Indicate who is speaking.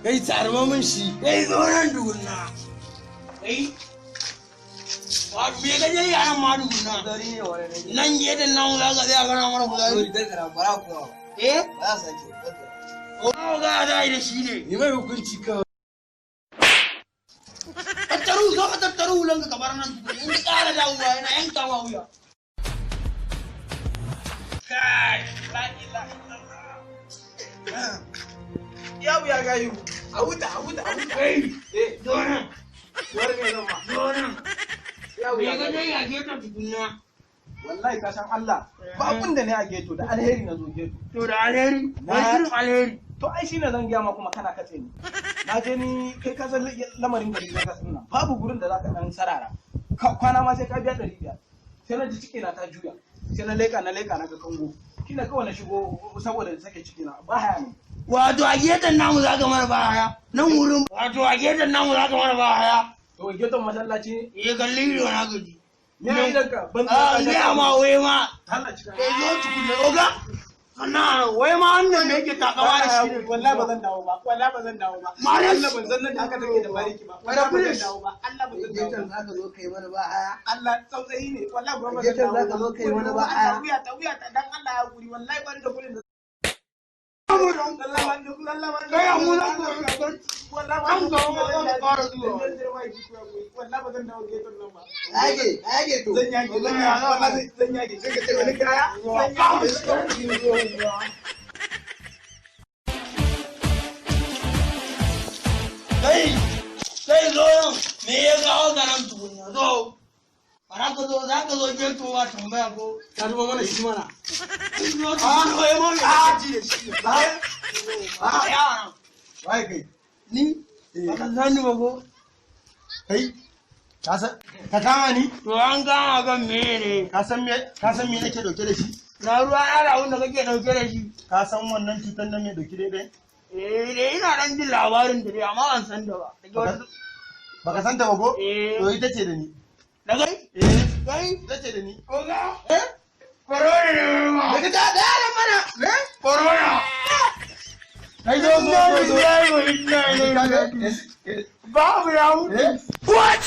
Speaker 1: Kai, tsarma mun shi.
Speaker 2: Kai, zo nan tukunna. Kai. Wato me ka je yi a nan ma tukunna?
Speaker 1: Fitsari ne wani ne.
Speaker 2: Nan gefen nan za ka tsaya kana mana fitsari.
Speaker 1: Gargara ba za kuma ba.
Speaker 2: Eh?
Speaker 1: Ba za sake gargara.
Speaker 2: Ko ga za a yi da shi ne.
Speaker 1: Ni mai hukunci kawai.
Speaker 2: Tattaru, zo ka tattaru hulanka ka bar nan tukunna. In ka ƙara dawowa yana yanka ma wuya. Kai, la ilaha illallah.
Speaker 3: Ya wuya gayu. A huta, a huta, a huta.
Speaker 2: Kai,
Speaker 3: Eh,
Speaker 2: zo nan,
Speaker 3: war me zan ma.
Speaker 2: zo nan.
Speaker 3: Ya
Speaker 2: Me
Speaker 3: wuya
Speaker 2: ka je
Speaker 3: gayu.
Speaker 2: yi a gefen tukunna?
Speaker 3: Wallahi ka san Allah. Ba abun da ne a ghetto, da alheri na zo ghetto.
Speaker 2: To da alheri, wani irin alheri?
Speaker 3: To ai shine zan gaya ma kuma kana katse ni. Na je ni, kai ka san lamarin gari na kasan nan. Babu gurin da zaka dan sarara. Kwana ma sai ka biya 500. Sai na ji ciki na ta juya. Sai na leka, na leka, na ga kango. Shine kawai na shigo saboda in sake ciki na. Ba haya ne.
Speaker 2: Wato a gefen namu za ka mana ba haya. Nan wurin. Wato a gefen namu za ka mana ba haya.
Speaker 3: To ghetton masallaci.
Speaker 2: Eh, kalli ido na gaji.
Speaker 3: Me ya idan ka? Ban
Speaker 2: Ah, gaya ma wai ma.
Speaker 3: Allah cika.
Speaker 2: Kai, zo tukunna, oga. Sannan wai ma wannan me yake takama da shi ne?
Speaker 3: Wallahi ba zan dawo ba. Wallahi ba zan dawo ba.
Speaker 2: Maris.
Speaker 3: Allah, ban san nan da haka take da bariki ba. Wallahi ba zan dawo ba. Allah, ba zan dawo
Speaker 1: Gefen
Speaker 3: ba.
Speaker 1: za ka zo kai mana ba haya.
Speaker 3: Allah, tsautsayi ne. Wallahi ba zan
Speaker 1: Gefen
Speaker 3: dawo
Speaker 1: za ka zo kai mana ba haya.
Speaker 3: Allah, wuya ta, wuya ta, dan Allah ya guri, wallahi ban da kuɗin da Allah ban da Allah ban da
Speaker 2: Kai, mu za ku
Speaker 3: wallahi
Speaker 2: An ga wani zan fara zuwa.
Speaker 3: Wallahi ba zan dawo ghetton nan ba.
Speaker 1: Yage, yage to.
Speaker 3: Zan yage, zan yage, wallahi zan yage. Sai ka ce wani kaya. Zan yage.
Speaker 2: Kai, kai, zo nan, me ya kawo ka nan tukunna? Zo. Bara ka zo, za ka zo ghetto ba tambaya ko?
Speaker 1: Ka duba mana shi mana.
Speaker 2: Ah, wai ma me kake ji da shi? Ah, ya nan.
Speaker 1: Waye kai?
Speaker 2: Ni? Baka sani ba ko?
Speaker 1: Kai. Ka san ka kama ni?
Speaker 2: To an gama kan me ne?
Speaker 1: Ka san me nake dauke da shi?
Speaker 2: Na ruwa na da abin da kake dauke da shi.
Speaker 1: Ka san wannan cutar nan mai dauke daidai?
Speaker 2: Eh, dai ina dan jin labarin da dai, amma ban san da ba. Daga wata
Speaker 1: Baka san ta ba ko?
Speaker 2: Eh.
Speaker 1: To ita ce da ni.
Speaker 2: Da kai?
Speaker 1: Eh,
Speaker 2: Kai?
Speaker 1: ita ce da ni.
Speaker 2: Oga? Eh? Corona ne ma.
Speaker 1: Daga ta da mana. Eh?
Speaker 2: Corona.
Speaker 1: Kai, zo, zo, zo, zo.
Speaker 2: Inna lillahi wa inna ilaihi raji'un. Babu ya mutu.
Speaker 1: Eh?
Speaker 2: What?